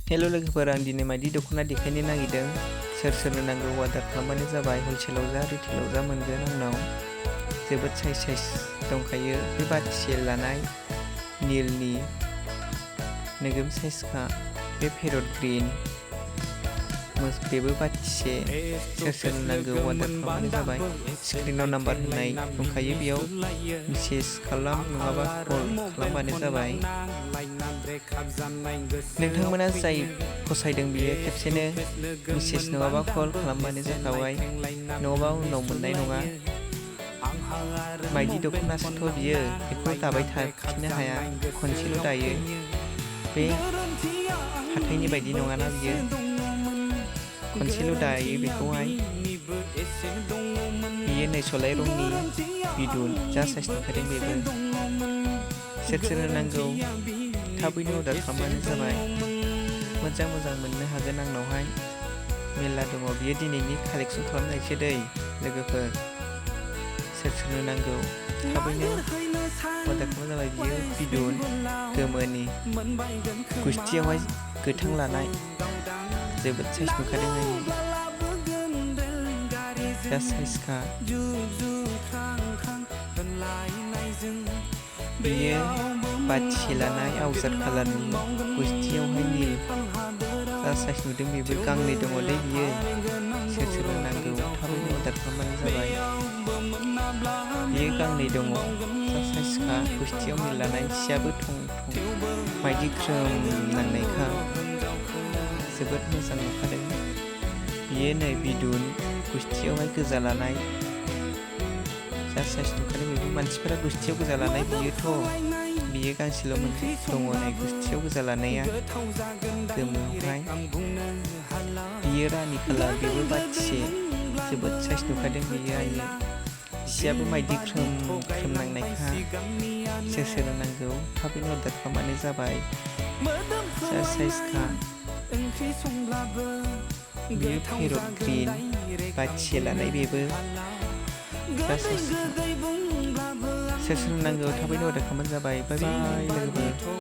हेल' लोगोफोर, आं दिनै मायदि दख'ना देखायनो नागिरदों। सोरनो नांगौ अर्डार खालामबानो जाबाय। हलसेलाव जा रिटेलाव जा मोनगोन आंनाव। जोबोद साइज दंखायो। बे बाथिसे लानाय नीलनि नोगोम साइजखा। बे पेरट ग्रीन बेबो बाथिसे। सोरनो नांगौ अर्डार खालामबानो जाबाय। स्क्रिनाव नाम्बार होनाय दंखायो, बेयाव मेसेज खालाम नङाबा कल खालामबानो जाबाय। नोंथांमोना जाय फसायदों बियो खेबसेनो मेसेज नङाबा कल खालामबानो जाखाबाय, नङाबा उनाव मोननाय नङा। मायदि दख'नासोथ' बियो, बेखौ दाबाय थाफिननो हाया, खनसेल' दायो। बे हाथायनि बायदि नङाना बियो, खनसेल' दायो बेखौहाय। बियो नै सलाय रंनि बिदुन, जा साइज नुखादों बेबो। सोरनो नांगौ थाबैनो अर्डार खालामबानो जाबाय। मोजां मोननो हागोन आंनावहाय, मेरला दङ। बियो दिनैनि कालेक्सन खालामनायसो दै लोगोफोर। सोरनो नांगौ थाबैनो अर्डार खालामबानो जाबाय। बियो बिदुन गोमोनि, गुस्थियावहाय गोथां लानाय, जोबोद साइज नुखादों आङो, जा साइजखा। बियो बाथिसे लानाय आवजार कालारनि, गुस्थियावहाय नील, जा साइज नुदों बेबो। गांनै दङलै बियो। सोरनो नांगौ थाबैनो अर्डार खालामबानो जाबाय। बियो गांनै दङ, जा साइजखा। गुस्थियाव नील लानाय, सियाबो थं मायदि ख्रोम नांनायखा, जोबोद मोजां नुखादों। बियो नै बिदुन, गुस्थियावहाय गोजा लानाय, जा साइज नुखादों बेबो। मानसिफोरा गुस्थियाव गोजा लानाय बियो गांसेल' दङ नै गुस्थियाव गोजा लानाया, गोमोआवहाय। बियो रानि कालार, बेबो बाथिसे, जोबोद साइज नुखादों बियो आयो। सियाबो मायदि ख्रोम नांनायखा। सोरनो नांगौ थाबैनो अर्डार खालामबानो जाबाय। जा साइजखा। बियो पेरट ग्रीन, बाथिसे लानाय बेबो, जा साइजखा। सोरनो नांगौ थाबैनो अर्डार खालामबानो जाबाय। बाय बाय लोगोफोर।